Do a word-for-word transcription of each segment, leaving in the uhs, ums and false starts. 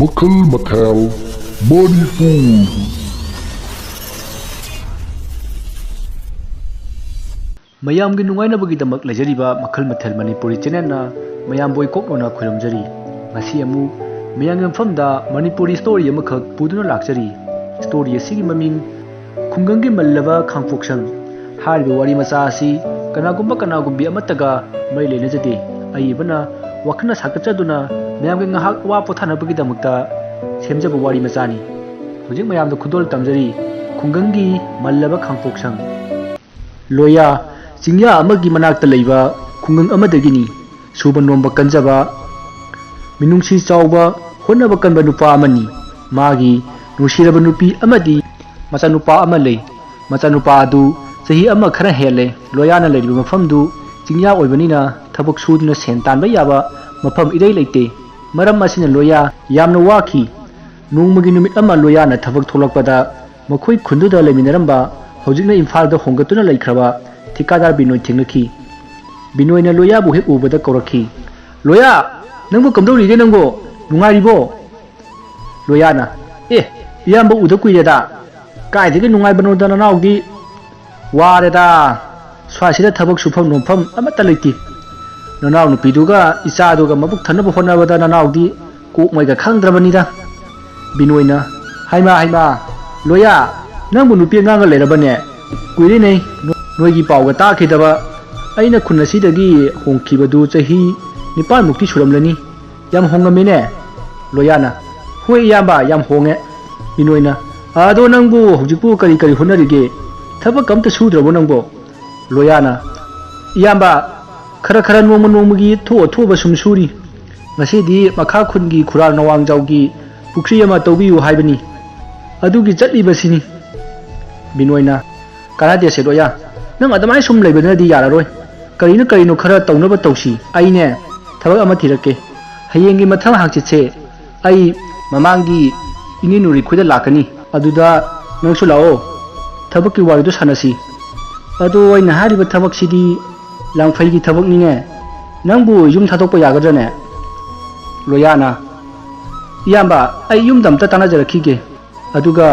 ꯃꯈꯜ ꯃꯊꯦꯜ ꯃꯅꯤꯄꯨꯔ꯫ ꯃꯌꯥꯝꯒꯤ ꯅꯨꯡꯉꯥꯏꯅꯕꯒꯤꯗꯃꯛ ꯂꯩꯖꯔꯤꯕ ꯃꯈꯜ ꯃꯊꯦꯜ ꯃꯅꯤꯄꯨꯔꯤ ꯆꯦꯅꯦꯜꯅ ꯃꯌꯥꯝꯕꯨ ꯏꯀꯣꯛꯅꯅ ꯈꯨꯔꯨꯝꯖꯔꯤ꯫ ꯉꯁꯤ ꯑꯃꯨꯛ ꯃꯌꯥꯝꯒꯤ ꯃꯐꯝꯗ ꯃꯅꯤꯄꯨꯔꯤ ꯁ꯭ꯇꯣꯔꯤ ꯑꯃꯈꯛ ꯄꯨꯗꯨꯅ ꯂꯥꯛꯆꯔꯤ꯫ ꯁ꯭ꯇꯣꯔꯤ ꯑꯁꯤꯒꯤ ꯃꯃꯤꯡ ꯈꯨꯡꯒꯪꯒꯤ ꯃꯜꯂꯕ ꯈꯥꯡꯄꯣꯛꯁꯪ꯫ ꯍꯥꯏꯔꯤꯕ ꯋꯥꯔꯤ ꯃꯆꯥ ꯑꯁꯤ ꯀꯅꯥꯒꯨꯝꯕ ꯀꯅꯥꯒꯨꯝꯕꯤ ꯑꯃꯠꯇꯒ ꯃꯔꯤ ꯂꯩꯅꯖꯗꯦ꯫ ꯑꯏꯕꯅ ꯋꯥꯈꯜꯅ ꯁꯥꯒꯠꯆꯗꯨꯅ ꯃꯌꯥꯝꯒꯤ ꯉꯥꯏꯍꯥꯛ ꯑꯋꯥ ꯄꯣꯊꯥꯅꯕꯒꯤꯗꯃꯛꯇ ꯁꯦꯝꯖꯕ ꯋꯥꯔꯤ ꯃꯆꯥꯅꯤ꯫ ꯍꯧꯖꯤꯛ ꯃꯌꯥꯝꯗ ꯈꯨꯗꯣꯜ ꯇꯝꯖꯔꯤ ꯈꯨꯡꯒꯪꯒꯤ ꯃꯜꯂꯕ ꯈꯥꯡꯄꯣꯛꯁꯪ꯫ ꯂꯣꯌꯥ ꯆꯤꯡꯌꯥ ꯑꯃꯒꯤ ꯃꯅꯥꯛꯇ ꯂꯩꯕ ꯈꯨꯡꯒꯪ ꯑꯃꯗꯒꯤꯅꯤ꯫ ꯁꯨꯕ ꯅꯣꯝꯕ ꯀꯟꯖꯕ, ꯃꯤꯅꯨꯡꯁꯤ ꯆꯥꯎꯕ, ꯍꯣꯠꯅꯕ ꯀꯟꯕ ꯅꯨꯄꯥ ꯑꯃꯅꯤ꯫ ꯃꯥꯒꯤ ꯅꯨꯡꯁꯤꯔꯕ ꯅꯨꯄꯤ ꯑꯃꯗꯤ ꯃꯆꯥꯅꯨꯄꯥ ꯑꯃ ꯂꯩ꯫ ꯃꯆꯥꯅꯨꯄꯥ ꯑꯗꯨ ꯆꯍꯤ ꯑꯃ ꯈꯔ ꯍꯦꯜꯂꯦ꯫ ꯂꯣꯌꯥꯅ ꯂꯩꯔꯤꯕ ꯃꯐꯝꯗꯨ ꯆꯤꯡꯌꯥ ꯑꯣꯏꯕꯅꯤꯅ ꯊꯕꯛ ꯁꯨꯗꯨꯅ ꯁꯦꯟ ꯇꯥꯟꯕ ꯌꯥꯕ ꯃꯐꯝ ꯏꯔꯩ ꯂꯩꯇꯦ꯫ ꯃꯔꯝ ꯑꯁꯤꯅ ꯂꯣꯌꯥ ꯌꯥꯝꯅ ꯋꯥꯈꯤ꯫ ꯅꯣꯡꯃꯒꯤ ꯅꯨꯃꯤꯠ ꯑꯃ ꯂꯣꯌꯥꯅ ꯊꯕꯛ ꯊꯣꯛꯂꯛꯄꯗ ꯃꯈꯣꯏ ꯈꯨꯟꯗꯨꯗ ꯂꯩꯃꯤꯟꯅꯔꯝꯕ, ꯍꯧꯖꯤꯛꯅ ꯏꯝꯐꯥꯜꯗ ꯍꯣꯡꯒꯠꯇꯨꯅ ꯂꯩꯈ꯭ꯔꯕ ꯊꯤꯀꯥꯗꯥꯔ ꯕꯤꯅꯣꯏ ꯊꯦꯡꯅꯈꯤ꯫ ꯕꯤꯅꯣꯏꯅ ꯂꯣꯌꯥꯕꯨ ꯍꯦꯛ ꯎꯕꯗ ꯀꯧꯔꯛꯈꯤ, "ꯂꯣꯌꯥ, ꯅꯪꯕꯨ ꯀꯝꯗꯧꯔꯤꯒꯦ ꯅꯪꯕꯨ? ꯅꯨꯡꯉꯥꯏꯔꯤꯕꯣ?" ꯂꯣꯌꯥꯅ, "ꯑꯦ, ꯏꯌꯥꯝꯕ ꯎꯗ ꯀꯨꯏꯔꯦꯗ꯫ ꯀꯥꯏꯗꯒꯤ ꯅꯨꯡꯉꯥꯏꯕꯅꯣꯗ ꯅꯅꯥꯎꯗꯤ? ꯋꯥꯔꯦꯗ꯫ ꯁ꯭ꯋꯥꯏꯁꯤꯗ ꯊꯕꯛ ꯁꯨꯐꯝ ꯅꯣꯝꯐꯝ ꯑꯃꯠꯇ ꯂꯩꯇꯦ꯫ ꯅꯅꯥꯎ ꯅꯨꯄꯤꯗꯨꯒ ꯏꯆꯥꯗꯨꯒ ꯃꯕꯨꯛ ꯊꯟꯅꯕ ꯍꯣꯠꯅꯕꯗ ꯅꯅꯥꯎꯗꯤ ꯀꯣꯛ ꯃꯩꯒ ꯈꯪꯗ꯭ꯔꯕꯅꯤꯗ꯫" ꯕꯤꯅꯣꯏꯅ, "ꯍꯩꯃꯥ, ꯍꯩꯃꯥ, ꯂꯣꯌꯥ, ꯅꯪꯕꯨ ꯅꯨꯄꯤ ꯑꯉꯥꯡꯒ ꯂꯩꯔꯕꯅꯦ? ꯀꯨꯏꯔꯦꯅꯦ ꯅꯣ-, ꯅꯣꯏꯒꯤ ꯄꯥꯎꯒ ꯇꯥꯈꯤꯗꯕ꯫ ꯑꯩꯅ ꯈꯨꯟ ꯑꯁꯤꯗꯒꯤ ꯍꯣꯡꯈꯤꯕꯗꯨ ꯆꯍꯤ ꯅꯤꯄꯥꯟꯃꯨꯛꯇꯤ ꯁꯨꯔꯝꯂꯅꯤ꯫ ꯌꯥꯝ ꯍꯣꯡꯉꯝꯃꯦꯅꯦ꯫" ꯂꯣꯌꯥꯅ, "ꯍꯣꯏ ꯏꯌꯥꯝꯕ, ꯌꯥꯝ ꯍꯣꯡꯉꯦ꯫" ꯕꯤꯅꯣꯏꯅ, "ꯑꯗꯣ ꯅꯪꯕꯨ ꯍꯧꯖꯤꯛꯄꯨ ꯀꯔꯤ ꯀꯔꯤ ꯍꯣꯠꯅꯔꯤꯒꯦ? ꯊꯕꯛ ꯑꯝꯇ ꯁꯨꯗ꯭ꯔꯕꯣ ꯅꯪꯕꯣ?" ꯂꯣꯌꯥꯅ, "ꯏꯌꯥꯝꯕ, ꯈꯔ ꯈꯔ ꯅꯣꯡꯃ ꯅꯣꯡꯃꯒꯤ ꯊꯣꯛꯑ ꯊꯣꯛꯑꯕ ꯁꯨꯝ ꯁꯨꯔꯤ꯫ ꯉꯁꯤꯗꯤ ꯃꯈꯥ ꯈꯨꯟꯒꯤ ꯈꯨꯔꯥ ꯅꯋꯥꯡꯖꯥꯎꯒꯤ ꯄꯨꯈ꯭ꯔꯤ ꯑꯃ ꯇꯧꯕꯤꯌꯨ ꯍꯥꯏꯕꯅꯤ꯫ ꯑꯗꯨꯒꯤ ꯆꯠꯂꯤꯕꯁꯤꯅꯤ꯫" ꯕꯤꯅꯣꯏꯅ, "ꯀꯥꯟꯅꯗꯦꯁꯦ ꯂꯣꯌꯥ, ꯅꯪ ꯑꯗꯨꯃꯥꯏꯅ ꯁꯨꯝ ꯂꯩꯕꯅꯗꯤ ꯌꯥꯔꯔꯣꯏ꯫ ꯀꯔꯤꯅꯣ ꯀꯔꯤꯅꯣ ꯈꯔ ꯇꯧꯅꯕ ꯇꯧꯁꯤ꯫ ꯑꯩꯅꯦ ꯊꯕꯛ ꯑꯃ ꯊꯤꯔꯛꯀꯦ꯫ ꯍꯌꯦꯡꯒꯤ ꯃꯊꯪ ꯍꯥꯡꯆꯤꯠꯁꯦ ꯑꯩ ꯃꯃꯥꯡꯒꯤ ꯏꯅꯦ ꯅꯨꯔꯤꯈꯣꯏꯗ ꯂꯥꯛꯀꯅꯤ꯫ ꯑꯗꯨꯗ ꯅꯪꯁꯨ ꯂꯥꯛꯑꯣ꯫ ꯊꯕꯛꯀꯤ ꯋꯥꯔꯤꯗꯣ ꯁꯥꯟꯅꯁꯤ꯫" "ꯑꯗꯣ ꯑꯩꯅ ꯍꯥꯏꯔꯤꯕ ꯊꯕꯛꯁꯤꯗꯤ ꯂꯥꯡꯐꯩꯒꯤ ꯊꯕꯛꯅꯤꯅꯦ꯫ ꯅꯪꯕꯨ ꯌꯨꯝ ꯊꯥꯗꯣꯛꯄ ꯌꯥꯒꯗ꯭ꯔꯅꯦ?" ꯂꯣꯌꯥꯅ, "ꯏꯌꯥꯝꯕ, ꯑꯩ ꯌꯨꯝꯗ ꯑꯝꯇ ꯇꯥꯟꯅꯖꯔꯛꯈꯤꯒꯦ, ꯑꯗꯨꯒ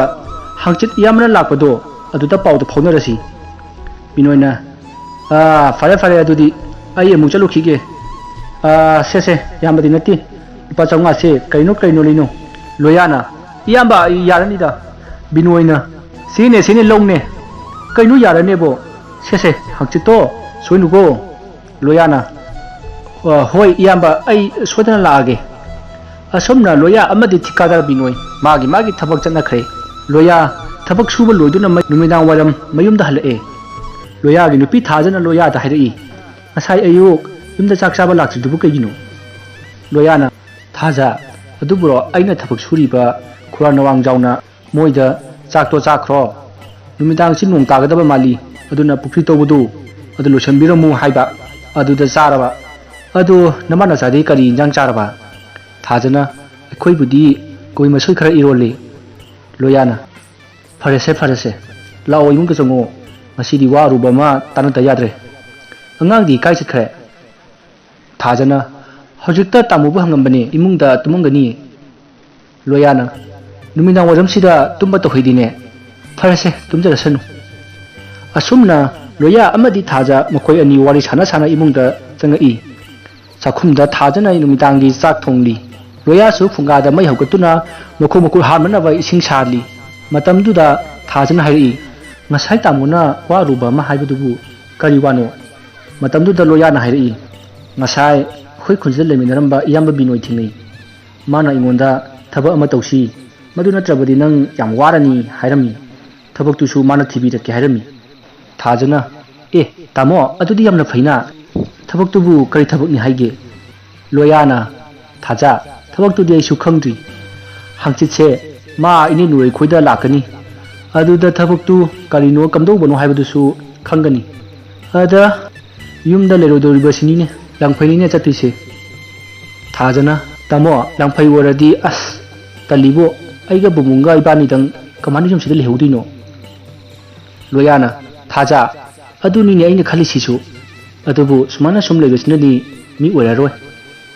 ꯍꯪꯆꯤꯠ ꯏꯌꯥꯝꯕꯅ ꯂꯥꯛꯄꯗꯣ ꯑꯗꯨꯗ ꯄꯥꯎꯗꯣ ꯐꯥꯎꯅꯔꯁꯤ꯫" ꯕꯤꯅꯣꯏꯅ, "ꯑꯥ, ꯐꯔꯦ ꯐꯔꯦ, ꯑꯗꯨꯗꯤ ꯑꯩ ꯑꯃꯨꯛ ꯆꯠꯂꯨꯈꯤꯒꯦ꯫" "ꯑꯥ, ꯁꯦ ꯁꯦ, ꯌꯥꯝꯕꯗꯤ ꯅꯠꯇꯦ, ꯂꯨꯄꯥ ꯆꯥꯝꯃꯉꯥꯁꯦ ꯀꯩꯅꯣ ꯀꯩꯅꯣ ꯂꯩꯅꯣ꯫" ꯂꯣꯌꯥꯅ, "ꯏꯌꯥꯝꯕ, ꯑꯩ ꯌꯥꯔꯅꯤꯗ꯫" ꯕꯤꯅꯣꯏꯅ, "ꯁꯤꯅꯦ ꯁꯤꯅꯦ, ꯂꯧꯅꯦ꯫" "ꯀꯩꯅꯣ ꯌꯥꯔꯅꯦꯕꯣ?" "ꯁꯦ ꯁꯦ, ꯍꯪꯆꯤꯠꯇꯣ ꯁꯣꯏꯅꯨꯀꯣ꯫" ꯂꯣꯌꯥꯅ, "ꯑ, ꯍꯣꯏ ꯏꯌꯥꯝꯕ, ꯑꯩ ꯁꯣꯏꯗꯅ ꯂꯥꯛꯑꯒꯦ꯫" ꯑꯁꯨꯝꯅ ꯂꯣꯌꯥ ꯑꯃꯗꯤ ꯊꯤꯀꯥꯗꯥꯔ ꯕꯤꯅꯣꯏ ꯃꯥꯒꯤ ꯃꯥꯒꯤ ꯊꯕꯛ ꯆꯠꯅꯈ꯭ꯔꯦ꯫ ꯂꯣꯌꯥ ꯊꯕꯛ ꯁꯨꯕ ꯂꯣꯏꯗꯨꯅ ꯃ-, ꯅꯨꯃꯤꯗꯥꯡ ꯋꯥꯏꯔꯝ ꯃꯌꯨꯝꯗ ꯍꯜꯂꯛꯑꯦ꯫ ꯂꯣꯌꯥꯒꯤ ꯅꯨꯄꯤ ꯊꯥꯖꯅ ꯂꯣꯌꯥꯗ ꯍꯥꯏꯔꯛꯏ, "ꯉꯁꯥꯏ ꯑꯌꯨꯛ ꯌꯨꯝꯗ ꯆꯥꯛ ꯆꯥꯕ ꯂꯥꯛꯇ꯭ꯔꯤꯗꯨꯕꯨ ꯀꯩꯒꯤꯅꯣ?" ꯂꯣꯌꯥꯅ, "ꯊꯥꯖ, ꯑꯗꯨꯕꯨꯔꯣ ꯑꯩꯅ ꯊꯕꯛ ꯁꯨꯔꯤꯕ ꯈꯨꯔꯥ ꯅꯋꯥꯡꯖꯥꯎꯅ ꯃꯣꯏꯗ ꯆꯥꯛꯇꯣ ꯆꯥꯈ꯭ꯔꯣ, ꯅꯨꯃꯤꯗꯥꯡꯁꯤ ꯅꯣꯡ ꯇꯥꯒꯗꯕ ꯃꯥꯜꯂꯤ, ꯑꯗꯨꯅ ꯄꯨꯈ꯭ꯔꯤ ꯇꯧꯕꯗꯨ ꯑꯗꯨ ꯂꯣꯏꯁꯤꯟꯕꯤꯔꯝꯃꯨ ꯍꯥꯏꯕ, ꯑꯗꯨꯗ ꯆꯥꯔꯕ꯫ ꯑꯗꯨ ꯅꯃꯥ ꯅꯆꯥꯗꯤ ꯀꯔꯤ ꯏꯟꯖꯥꯡ ꯆꯥꯔꯕ?" ꯊꯥꯖꯅ, "ꯑꯩꯈꯣꯏꯕꯨꯗꯤ ꯀꯣꯕꯤ ꯃꯁꯣꯏ ꯈꯔ ꯏꯔꯣꯜꯂꯤ꯫" ꯂꯣꯌꯥꯅ, "ꯐꯔꯦꯁꯦ, ꯐꯔꯦꯁꯦ, ꯂꯥꯛꯑꯣ, ꯏꯃꯨꯡꯗ ꯆꯪꯉꯛꯑꯣ, ꯉꯁꯤꯗꯤ ꯋꯥ ꯑꯔꯨꯕ ꯑꯃ ꯇꯥꯟꯅꯗ ꯌꯥꯗ꯭ꯔꯦ꯫ ꯑꯉꯥꯡꯗꯤ ꯀꯥꯏ ꯆꯠꯈ꯭ꯔꯦ?" ꯊꯥꯖꯅ, "ꯍꯧꯖꯤꯛꯇ ꯇꯥꯃꯣꯕꯨ ꯍꯪꯉꯝꯕꯅꯦ, ꯏꯃꯨꯡꯗ ꯇꯨꯝꯃꯝꯒꯅꯤ꯫" ꯂꯣꯌꯥꯅ, "ꯅꯨꯃꯤꯗꯥꯡ ꯋꯥꯏꯔꯝꯁꯤꯗ ꯇꯨꯝꯕ ꯇꯧꯍꯩꯗꯦꯅꯦ꯫ ꯐꯔꯦꯁꯦ, ꯇꯨꯝꯖꯔꯁꯅꯨ꯫" ꯑꯁꯨꯝꯅ ꯂꯣꯌꯥ ꯑꯃꯗꯤ ꯊꯥꯖ ꯃꯈꯣꯏ ꯑꯅꯤ ꯋꯥꯔꯤ ꯁꯥꯟꯅ ꯁꯥꯟꯅ ꯏꯃꯨꯡꯗ ꯆꯪꯉꯛꯏ꯫ ꯆꯥꯛꯈꯨꯝꯗ ꯊꯥꯖꯅ ꯅꯨꯃꯤꯗꯥꯡꯒꯤ ꯆꯥꯛ ꯊꯣꯡꯂꯤ꯫ ꯂꯣꯌꯥꯁꯨ ꯐꯨꯡꯒꯥꯗ ꯃꯩ ꯍꯧꯒꯠꯇꯨꯅ ꯃꯈꯣꯡ ꯃꯈꯨꯠ ꯍꯥꯝꯅꯅꯕ ꯏꯁꯤꯡ ꯁꯥꯍꯜꯂꯤ꯫ ꯃꯇꯝꯗꯨꯗ ꯊꯥꯖꯅ ꯍꯥꯏꯔꯛꯏ, "ꯉꯁꯥꯏ ꯇꯥꯃꯣꯅ ꯋꯥ ꯑꯔꯨꯕ ꯑꯃ ꯍꯥꯏꯕꯗꯨꯕꯨ ꯀꯔꯤ ꯋꯥꯅꯣ?" ꯃꯇꯝꯗꯨꯗ ꯂꯣꯌꯥꯅ ꯍꯥꯏꯔꯛꯏ, "ꯉꯁꯥꯏ ꯑꯩꯈꯣꯏ ꯈꯨꯟꯁꯤꯗ ꯂꯩꯃꯤꯟꯅꯔꯝꯕ ꯏꯌꯥꯝꯕ ꯕꯤꯅꯣꯏ ꯊꯦꯡꯅꯩ꯫ ꯃꯥꯅ ꯑꯩꯉꯣꯟꯗ ꯊꯕꯛ ꯑꯃ ꯇꯧꯁꯤ, ꯃꯗꯨ ꯅꯠꯇ꯭ꯔꯕꯗꯤ ꯅꯪ ꯌꯥꯝ ꯋꯥꯔꯅꯤ ꯍꯥꯏꯔꯝꯃꯤ꯫ ꯊꯕꯛꯇꯨꯁꯨ ꯃꯥꯅ ꯊꯤꯕꯤꯔꯛꯀꯦ ꯍꯥꯏꯔꯝꯃꯤ꯫" ꯊꯥꯖꯅ, "ꯑꯦ, ꯇꯥꯃꯣ, ꯑꯗꯨꯗꯤ ꯌꯥꯝꯅ ꯐꯩꯅ꯫ ꯊꯕꯛꯇꯨꯕꯨ ꯀꯔꯤ ꯊꯕꯛꯅꯤ ꯍꯥꯏꯒꯦ?" ꯂꯣꯌꯥꯅ, "ꯊꯥꯖ, ꯊꯕꯛꯇꯨꯗꯤ ꯑꯩꯁꯨ ꯈꯪꯗ꯭ꯔꯤ꯫ ꯍꯪꯆꯤꯠꯁꯦ ꯃꯥ ꯏꯅꯦ ꯅꯨꯔꯩꯈꯣꯏꯗ ꯂꯥꯛꯀꯅꯤ꯫ ꯑꯗꯨꯗ ꯊꯕꯛꯇꯨ ꯀꯔꯤꯅꯣ ꯀꯝꯗꯧꯕꯅꯣ ꯍꯥꯏꯕꯗꯨꯁꯨ ꯈꯪꯒꯅꯤ꯫ ꯑꯗ ꯌꯨꯝꯗ ꯂꯩꯔꯣꯏꯗꯧꯔꯤꯕꯁꯤꯅꯤꯅꯦ, ꯂꯥꯡꯐꯩꯅꯤꯅꯦ ꯆꯠꯇꯣꯏꯁꯦ꯫" ꯊꯥꯖꯅ, "ꯇꯥꯃꯣ, ꯂꯥꯡꯐꯩ ꯑꯣꯏꯔꯗꯤ ꯑꯁ ꯇꯜꯂꯤꯕꯣ, ꯑꯩꯒ ꯕꯨꯡꯕꯨꯡꯒ ꯏꯕꯥꯅꯤꯗꯪ ꯀꯃꯥꯏꯅ ꯌꯨꯝꯁꯤꯗ ꯂꯩꯍꯧꯗꯣꯏꯅꯣ?" ꯂꯣꯌꯥꯅ, "ꯊꯥꯖ, ꯑꯗꯨꯅꯤꯅꯦ ꯑꯩꯅ ꯈꯜꯂꯤꯁꯤꯁꯨ꯫ ꯑꯗꯨꯕꯨ ꯁꯨꯃꯥꯏꯅ ꯁꯨꯝ ꯂꯩꯕꯁꯤꯅꯗꯤ ꯃꯤ ꯑꯣꯏꯔꯔꯣꯏ꯫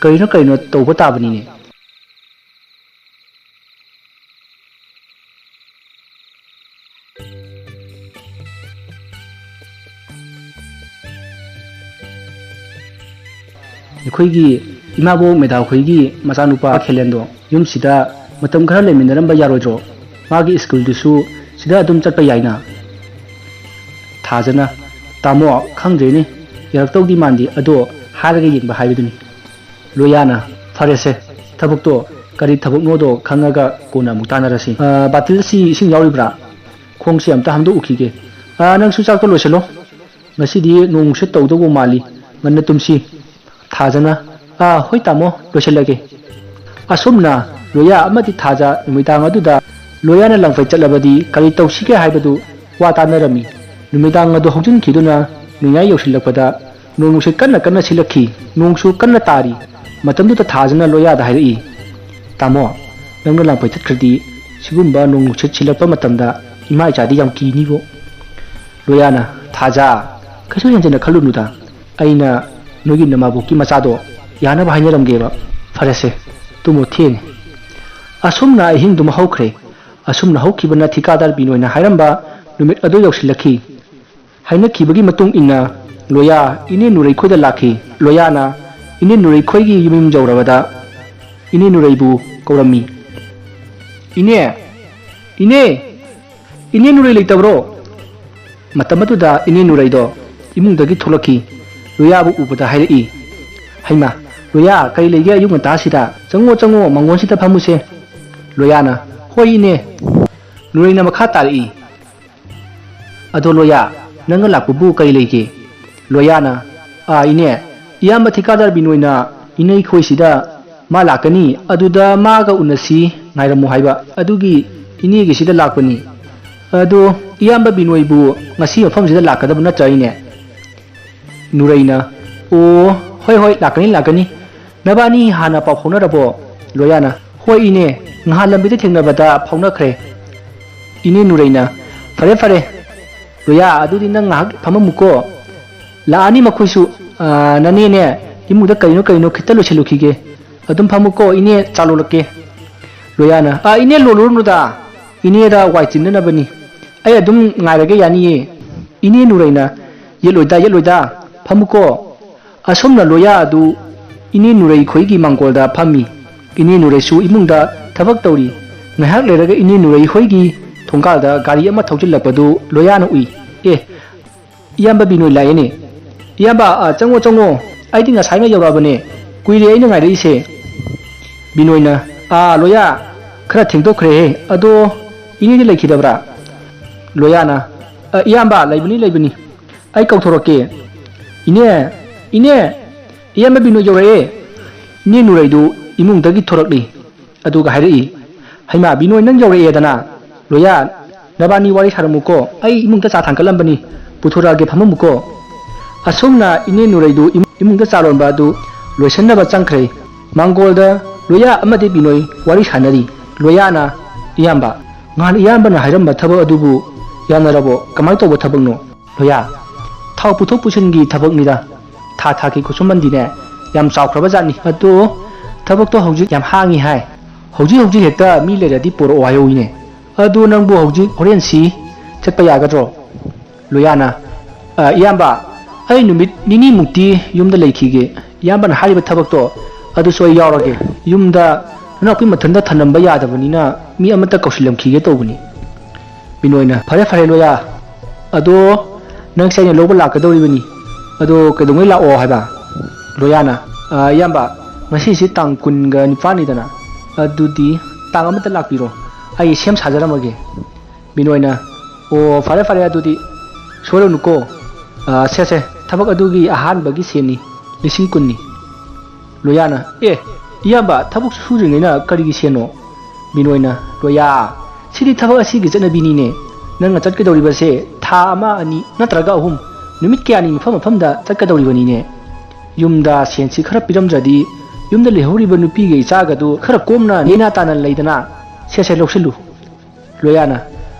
ꯀꯔꯤꯅꯣ ꯀꯔꯤꯅꯣ ꯇꯧꯕ ꯇꯥꯕꯅꯤꯅꯦ꯫" ꯑꯩꯈꯣꯏꯒꯤ ꯏꯃꯥꯕꯣꯛ ꯃꯦꯗꯥꯈꯣꯏꯒꯤ ꯃꯆꯥꯅꯨꯄꯥ ꯈꯦꯂꯦꯟꯗꯣ ꯌꯨꯝꯁꯤꯗ ꯃꯇꯝ ꯈꯔ ꯂꯩꯃꯤꯟꯅꯔꯝꯕ ꯌꯥꯔꯣꯏꯗ꯭ꯔꯣ? ꯃꯥꯒꯤ ꯁ꯭ꯀꯨꯜꯗꯨꯁꯨ ꯁꯤꯗ ꯑꯗꯨꯝ ꯆꯠꯄ ꯌꯥꯏꯅ꯫ ꯊꯥꯖꯅ, "ꯇꯥꯃꯣ, ꯈꯪꯗ꯭ꯔꯦꯅꯦ, ꯌꯥꯔꯛꯇꯧꯗꯤ ꯃꯥꯟꯗꯦ, ꯑꯗꯣ ꯍꯥꯏꯔꯒ ꯌꯦꯡꯕ ꯍꯥꯏꯕꯗꯨꯅꯤ"꯫ ꯂꯣꯌꯥꯅ, "ꯐꯔꯦꯁꯦ, ꯊꯕꯛꯇꯣ ꯀꯔꯤ ꯊꯕꯛꯅꯣꯗꯣ ꯈꯪꯉꯒ ꯀꯣꯟꯅ ꯑꯃꯨꯛ ꯇꯥꯟꯅꯔꯁꯤ꯫ ꯑ, ꯕꯥꯇꯤꯜꯁꯤ ꯏꯁꯤꯡ ꯌꯥꯎꯔꯤꯕ꯭ꯔꯥ? ꯈꯣꯡꯁꯤ ꯑꯝꯇ ꯍꯥꯝꯗꯣꯛꯎꯈꯤꯒꯦ꯫ ꯑ, ꯅꯪꯁꯨ ꯆꯥꯛꯇꯣ ꯂꯣꯏꯁꯤꯜꯂꯣ꯫ ꯉꯁꯤꯗꯤ ꯅꯣꯡ ꯅꯨꯡꯁꯤꯠ ꯇꯧꯗꯧꯕ ꯃꯥꯜꯂꯤ꯫ ꯉꯟꯅ ꯇꯨꯝꯁꯤ"꯫ ꯊꯥꯖꯅ, "ꯑꯥ, ꯍꯣꯏ ꯇꯥꯃꯣ, ꯂꯣꯏꯁꯤꯜꯂꯒꯦ"꯫ ꯑꯁꯨꯝꯅ ꯂꯣꯌꯥ ꯑꯃꯗꯤ ꯊꯥꯖ ꯅꯨꯃꯤꯗꯥꯡ ꯑꯗꯨꯗ ꯂꯣꯌꯥꯅ ꯂꯪꯐꯩ ꯆꯠꯂꯕꯗꯤ ꯀꯔꯤ ꯇꯧꯁꯤꯒꯦ ꯍꯥꯏꯕꯗꯨ ꯋꯥ ꯇꯥꯅꯔꯝꯃꯤ꯫ ꯅꯨꯃꯤꯗꯥꯡ ꯑꯗꯨ ꯍꯧꯖꯤꯟꯈꯤꯗꯨꯅ ꯅꯣꯡꯌꯥꯏ ꯌꯧꯁꯤꯜꯂꯛꯄꯗ ꯅꯣꯡ ꯅꯨꯡꯁꯤꯠ ꯀꯟꯅ ꯀꯟꯅ ꯁꯤꯜꯂꯛꯈꯤ꯫ ꯅꯣꯡꯁꯨ ꯀꯟꯅ ꯇꯥꯔꯤ꯫ ꯃꯇꯝꯗꯨꯗ ꯊꯥꯖꯅ ꯂꯣꯌꯥꯗ ꯍꯥꯏꯔꯛꯏ, "ꯇꯥꯃꯣ, ꯅꯪꯅ ꯂꯪꯐꯩ ꯆꯠꯈ꯭ꯔꯗꯤ ꯁꯤꯒꯨꯝꯕ ꯅꯣꯡ ꯅꯨꯡꯁꯤꯠ ꯁꯤꯜꯂꯛꯄ ꯃꯇꯝꯗ ꯏꯃꯥ ꯏꯆꯥꯗꯤ ꯌꯥꯝ ꯀꯤꯅꯤꯕꯣ"꯫ ꯂꯣꯌꯥꯅ, "ꯊꯥꯖ, ꯀꯩꯁꯨ ꯍꯦꯟꯖꯤꯟꯅ ꯈꯜꯂꯨꯅꯨꯗ꯫ ꯑꯩꯅ ꯅꯣꯏꯒꯤ ꯅꯃꯥꯕꯣꯛꯀꯤ ꯃꯆꯥꯗꯣ ꯌꯥꯅꯕ ꯍꯥꯏꯅꯔꯝꯒꯦꯕ꯫ ꯐꯔꯦꯁꯦ, ꯇꯨꯝꯃꯣ, ꯊꯦꯡꯉꯦ"꯫ ꯑꯁꯨꯝꯅ ꯑꯍꯤꯡꯗꯨꯃ ꯍꯧꯈ꯭ꯔꯦ꯫ ꯑꯁꯨꯝꯅ ꯍꯧꯈꯤꯕꯅ ꯊꯤꯀꯥꯗꯥꯔ ꯕꯤꯅꯣꯏꯅ ꯍꯥꯏꯔꯝꯕ ꯅꯨꯃꯤꯠ ꯑꯗꯨ ꯌꯧꯁꯤꯜꯂꯛꯈꯤ꯫ ꯍꯥꯏꯅꯈꯤꯕꯒꯤ ꯃꯇꯨꯡ ꯏꯟꯅ ꯂꯣꯌꯥ ꯏꯅꯦ ꯅꯨꯔꯩꯈꯣꯏꯗ ꯂꯥꯛꯈꯤ꯫ ꯂꯣꯌꯥꯅ ꯏꯅꯦ ꯅꯨꯔꯩꯈꯣꯏꯒꯤ ꯌꯨꯝ ꯌꯧꯔꯕꯗ ꯏꯅꯦ ꯅꯨꯔꯩꯕꯨ ꯀꯧꯔꯝꯃꯤ꯫ "ꯏꯅꯦ! ꯏꯅꯦ! ꯏꯅꯦ ꯅꯨꯔꯩ ꯂꯩꯇꯕ꯭ꯔꯣ?" ꯃꯇꯝ ꯑꯗꯨꯗ ꯏꯅꯦ ꯅꯨꯔꯩꯗꯣ ꯏꯃꯨꯡꯗꯒꯤ ꯊꯣꯛꯂꯛꯈꯤ꯫ ꯂꯣꯌꯥꯕꯨ ꯎꯕꯗ ꯍꯥꯏꯔꯛꯏ, "ꯍꯩꯃꯥ, ꯂꯣꯌꯥ, ꯀꯔꯤ ꯂꯩꯒꯦ ꯑꯌꯨꯛ ꯉꯟꯇꯥꯁꯤꯗ? ꯆꯪꯉꯣ, ꯆꯪꯉꯣ, ꯃꯥꯡꯒꯣꯟꯁꯤꯗ ꯐꯝꯃꯨꯁꯦ"꯫ ꯂꯣꯌꯥꯅ, "ꯍꯣꯏ ꯏꯅꯦ"꯫ ꯅꯨꯔꯩꯅ ꯃꯈꯥ ꯇꯥꯔꯛꯏ, "ꯑꯗꯣ ꯂꯣꯌꯥ, ꯅꯪꯒ ꯂꯥꯛꯄꯕꯨ ꯀꯔꯤ ꯂꯩꯒꯦ?" ꯂꯣꯌꯥꯅ, "ꯑꯥ, ꯏꯅꯦ, ꯏꯌꯥꯝꯕ ꯊꯤꯀꯥꯗꯥꯔ ꯕꯤꯅꯣꯏꯅ ꯏꯅꯦ ꯑꯩꯈꯣꯏꯁꯤꯗ ꯃꯥ ꯂꯥꯛꯀꯅꯤ, ꯑꯗꯨꯗ ꯃꯥꯒ ꯎꯅꯁꯤ, ꯉꯥꯏꯔꯝꯃꯨ ꯍꯥꯏꯕ, ꯑꯗꯨꯒꯤ ꯏꯅꯦꯒꯤꯁꯤꯗ ꯂꯥꯛꯄꯅꯤ꯫ ꯑꯗꯣ ꯏꯌꯥꯝꯕ ꯕꯤꯅꯣꯏꯕꯨ ꯉꯁꯤ ꯃꯐꯝꯁꯤꯗ ꯂꯥꯛꯀꯗꯕ ꯅꯠꯇ꯭ꯔꯥ, ꯏꯅꯦ?" ꯅꯨꯔꯩꯅ, "ꯑꯣ, ꯍꯣꯏ, ꯍꯣꯏ, ꯂꯥꯛꯀꯅꯤ, ꯂꯥꯛꯀꯅꯤ꯫ ꯅꯕꯥꯅꯤ ꯍꯥꯟꯅ ꯄꯥꯎ ꯐꯥꯎꯅꯔꯕꯣ?" ꯂꯣꯌꯥꯅ, "ꯍꯣꯏ ꯏꯅꯦ, ꯉꯍꯥꯟ ꯂꯝꯕꯤꯗ ꯊꯦꯡꯅꯕꯗ ꯐꯥꯎꯅꯈ꯭ꯔꯦ"꯫ ꯏꯅꯦ ꯅꯨꯔꯩꯅ, "ꯐꯔꯦ, ꯐꯔꯦ, ꯂꯣꯌꯥ, ꯑꯗꯨꯗꯤ ꯅꯪ ꯉꯥꯏꯍꯥꯛ ꯐꯝꯃꯝꯃꯨꯀꯣ꯫ ꯂꯥꯛꯑꯅꯤ ꯃꯈꯣꯏꯁꯨ꯫ ꯑꯥ, ꯅꯅꯦꯅꯦ, ꯏꯃꯨꯡꯗ ꯀꯔꯤꯅꯣ ꯀꯔꯤꯅꯣ ꯈꯤꯇ ꯂꯣꯏꯁꯤꯜꯂꯨꯈꯤꯒꯦ꯫ ꯑꯗꯨꯝ ꯐꯝꯃꯨꯀꯣ, ꯏꯅꯦ ꯆꯥ ꯂꯣꯜꯂꯛꯀꯦ"꯫ ꯂꯣꯌꯥꯅ, "ꯑꯥ, ꯏꯅꯦ, ꯂꯣꯜꯂꯨꯔꯅꯨꯗ꯫ ꯏꯅꯦꯗ ꯋꯥꯏ ꯆꯤꯟꯅꯅꯕꯅꯤ꯫ ꯑꯩ ꯑꯗꯨꯝ ꯉꯥꯏꯔꯒꯦ, ꯌꯥꯅꯤꯌꯦ"꯫ ꯏꯅꯦ ꯅꯨꯔꯩꯅ, "ꯌꯦꯠꯂꯣꯏꯗ, ꯌꯦꯠꯂꯣꯏꯗ, ꯐꯝꯃꯨꯀꯣ"꯫ ꯑꯁꯨꯝꯅ ꯂꯣꯌꯥ ꯑꯗꯨ ꯏꯅꯦ ꯅꯨꯔꯩ ꯈꯣꯏꯒꯤ ꯃꯥꯡꯒꯣꯜꯗ ꯐꯝꯃꯤ꯫ ꯏꯅꯦ ꯅꯨꯔꯩꯁꯨ ꯏꯃꯨꯡꯗ ꯊꯕꯛ ꯇꯧꯔꯤ꯫ ꯉꯥꯏꯍꯥꯛ ꯂꯩꯔꯒ ꯏꯅꯦ ꯅꯨꯔꯩ ꯍꯣꯏꯒꯤ ꯊꯣꯡꯒꯥꯜꯗ ꯒꯥꯔꯤ ꯑꯃ ꯊꯧꯖꯤꯜꯂꯛꯄꯗꯨ ꯂꯣꯌꯥꯅ ꯎꯏ꯫ "ꯑꯦ, ꯏꯌꯥꯝꯕ ꯕꯤꯅꯣꯏ ꯂꯥꯛꯑꯦꯅꯦ꯫ ꯏꯌꯥꯝꯕ, ꯑ, ꯆꯪꯉꯣ, ꯆꯪꯉꯣ꯫ ꯑꯩꯗꯤ ꯉꯁꯥꯏꯅ ꯌꯧꯔꯛꯑꯕꯅꯦ꯫ ꯀꯨꯏꯔꯦ ꯑꯩꯅ ꯉꯥꯏꯔꯛꯏꯁꯦ꯫" ꯕꯤꯅꯣꯏꯅ, "ꯑꯥ, ꯂꯣꯌꯥ, ꯈꯔ ꯊꯦꯡꯗꯣꯛꯈ꯭ꯔꯦꯍꯦ꯫ ꯑꯗꯣ ꯏꯅꯦꯗꯤ ꯂꯩꯈꯤꯗꯕ꯭ꯔꯥ?" ꯂꯣꯌꯥꯅ, "ꯑ, ꯏꯌꯥꯝꯕ, ꯂꯩꯕꯅꯤ, ꯂꯩꯕꯅꯤ꯫ ꯑꯩ ꯀꯧꯊꯣꯔꯛꯀꯦ꯫ ꯏꯅꯦ, ꯏꯅꯦ, ꯏꯌꯥꯝꯕ ꯕꯤꯅꯣꯏ ꯌꯧꯔꯛꯑꯦ꯫" ꯏꯅꯦ ꯅꯨꯔꯩꯗꯨ ꯏꯃꯨꯡꯗꯒꯤ ꯊꯣꯔꯛꯂꯤ꯫ ꯑꯗꯨꯒ ꯍꯥꯏꯔꯛꯏ, "ꯍꯩꯃꯥ, ꯕꯤꯅꯣꯏ ꯅꯪ ꯌꯧꯔꯛꯑꯦꯗꯅ꯫ ꯂꯣꯌꯥ, ꯅꯕꯥꯅꯤ ꯋꯥꯔꯤ ꯁꯥꯔꯝꯃꯨꯀꯣ, ꯑꯩ ꯏꯃꯨꯡꯗ ꯆꯥ ꯊꯥꯡꯀꯠꯂꯝꯕꯅꯤ꯫ ꯄꯨꯊꯣꯔꯛꯑꯒꯦ, ꯐꯝꯃꯝꯃꯨꯀꯣ꯫" ꯑꯁꯨꯝꯅ ꯏꯅꯦ ꯅꯨꯔꯩꯗꯨ ꯏꯃꯨꯡ-, ꯏꯃꯨꯡꯗ ꯆꯥ ꯂꯣꯟꯕ ꯑꯗꯨ ꯂꯣꯏꯁꯤꯟꯅꯕ ꯆꯪꯈ꯭ꯔꯦ꯫ ꯃꯥꯡꯒꯣꯜꯗ ꯂꯣꯌꯥ ꯑꯃꯗꯤ ꯕꯤꯅꯣꯏ ꯋꯥꯔꯤ ꯁꯥꯟꯅꯔꯤ꯫ ꯂꯣꯌꯥꯅ, "ꯏꯌꯥꯝꯕ, ꯉꯍꯥꯟ ꯏꯌꯥꯝꯕꯅ ꯍꯥꯏꯔꯝꯕ ꯊꯕꯛ ꯑꯗꯨꯕꯨ ꯌꯥꯅꯔꯕꯣ? ꯀꯃꯥꯏ ꯇꯧꯕ ꯊꯕꯛꯅꯣ?" ꯂꯣꯌꯥ, "ꯊꯥꯎ ꯄꯨꯊꯣꯛ ꯄꯨꯁꯤꯟꯒꯤ ꯊꯕꯛꯅꯤꯗ꯫ ꯊꯥ ꯊꯥꯒꯤ ꯈꯨꯠꯁꯨꯃꯟꯗꯤꯅꯦ ꯌꯥꯝ ꯆꯥꯎꯈ꯭ꯔꯕ ꯖꯥꯠꯅꯤ꯫ ꯑꯗꯣ ꯊꯕꯛꯇꯣ ꯍꯧꯖꯤꯛ ꯌꯥꯝ ꯍꯥꯡꯉꯤ ꯍꯥꯏ꯫ ꯍꯧꯖꯤꯛ ꯍꯧꯖꯤꯛ ꯍꯦꯛꯇ ꯃꯤ ꯂꯩꯔꯗꯤ ꯄꯨꯔꯛꯑꯣ ꯍꯥꯏꯍꯧꯋꯤꯅꯦ꯫ ꯑꯗꯣ ꯅꯪꯕꯨ ꯍꯧꯖꯤꯛ ꯍꯣꯔꯦꯟꯁꯤ ꯆꯠꯄ ꯌꯥꯒꯗ꯭ꯔꯣ?" ꯂꯣꯌꯥꯅ, "ꯑ, ꯏꯌꯥꯝꯕ, ꯑꯩ ꯅꯨꯃꯤꯠ ꯅꯤꯅꯤꯃꯨꯛꯇꯤ ꯌꯨꯝꯗ ꯂꯩꯈꯤꯒꯦ꯫ ꯏꯌꯥꯝꯕꯅ ꯍꯥꯏꯔꯤꯕ ꯊꯕꯛꯇꯣ ꯑꯗꯨꯁꯨ ꯑꯩ ꯌꯥꯎꯔꯒꯦ꯫ ꯌꯨꯝꯗ ꯅꯅꯥꯎꯄꯤ ꯃꯊꯟꯇ ꯊꯝꯂꯝꯕ ꯌꯥꯗꯕꯅꯤꯅ ꯃꯤ ꯑꯃꯠꯇ ꯀꯧꯁꯤꯜꯂꯝꯈꯤꯒꯦ ꯇꯧꯕꯅꯤ꯫" ꯕꯤꯅꯣꯏꯅ, "ꯐꯔꯦ, ꯐꯔꯦ, ꯂꯣꯌꯥ꯫ ꯑꯗꯣ ꯅꯪꯁꯦ ꯑꯩꯅ ꯂꯧꯕ ꯂꯥꯛꯀꯗꯧꯔꯤꯕꯅꯤ꯫ ꯑꯗꯣ ꯀꯩꯗꯧꯉꯩ ꯂꯥꯛꯑꯣ ꯍꯥꯏꯕ?" ꯂꯣꯌꯥꯅ, "ꯑ, ꯏꯌꯥꯝꯕ, ꯉꯁꯤꯁꯤ ꯇꯥꯡ ꯀꯨꯟꯒ ꯅꯤꯄꯥꯟꯅꯤꯗꯅ꯫ ꯑꯗꯨꯗꯤ ꯇꯥꯡ ꯑꯃꯗ ꯂꯥꯛꯄꯤꯔꯣ꯫ ꯑꯩ ꯁꯦꯝ ꯁꯥꯖꯔꯝꯃꯒꯦ꯫" ꯕꯤꯅꯣꯏꯅ, "ꯑꯣ, ꯐꯔꯦ, ꯐꯔꯦ, ꯑꯗꯨꯗꯤ ꯁꯣꯏꯔꯅꯨꯀꯣ꯫ ꯑ, ꯁꯦ, ꯁꯦ, ꯊꯕꯛ ꯑꯗꯨꯒꯤ ꯑꯍꯥꯟꯕꯒꯤ ꯁꯦꯟꯅꯤ, ꯂꯤꯁꯤꯡ ꯀꯨꯟꯅꯤ꯫" ꯂꯣꯌꯥꯅ, "ꯑꯦ, ꯏꯌꯥꯝꯕ, ꯊꯕꯛ ꯁꯨꯗ꯭ꯔꯤꯉꯩꯅ ꯀꯔꯤꯒꯤ ꯁꯦꯟꯅꯣ?" ꯕꯤꯅꯣꯏꯅ, "ꯂꯣꯌꯥ, ꯁꯤꯗꯤ ꯊꯕꯛ ꯑꯁꯤꯒꯤ ꯆꯠꯅꯕꯤꯅꯤꯅꯦ꯫ ꯅꯪꯅ ꯆꯠꯀꯗꯧꯔꯤꯕꯁꯦ ꯊꯥ ꯑꯃ, ꯑꯅꯤ ꯅꯠꯇ꯭ꯔꯒ ꯑꯍꯨꯝ, ꯅꯨꯃꯤꯠ ꯀꯌꯥꯅꯤ ꯃꯐꯝ ꯃꯐꯝꯗ ꯆꯠꯀꯗꯧꯔꯤꯕꯅꯤꯅꯦ꯫ ꯌꯨꯝꯗ ꯁꯦꯟꯁꯤ ꯈꯔ ꯄꯤꯔꯝꯗ꯭ꯔꯗꯤ ꯌꯨꯝꯗ ꯂꯩꯍꯧꯔꯤꯕ ꯅꯨꯄꯤꯒ ꯏꯆꯥꯒꯗꯨ ꯈꯔ ꯀꯣꯝꯅ ꯅꯦꯅꯥ ꯇꯥꯅ ꯂꯩꯗꯅ꯫ ꯁꯦ, ꯁꯦ, ꯂꯧꯁꯤꯜꯂꯨ꯫" ꯂꯣꯌꯥꯅ,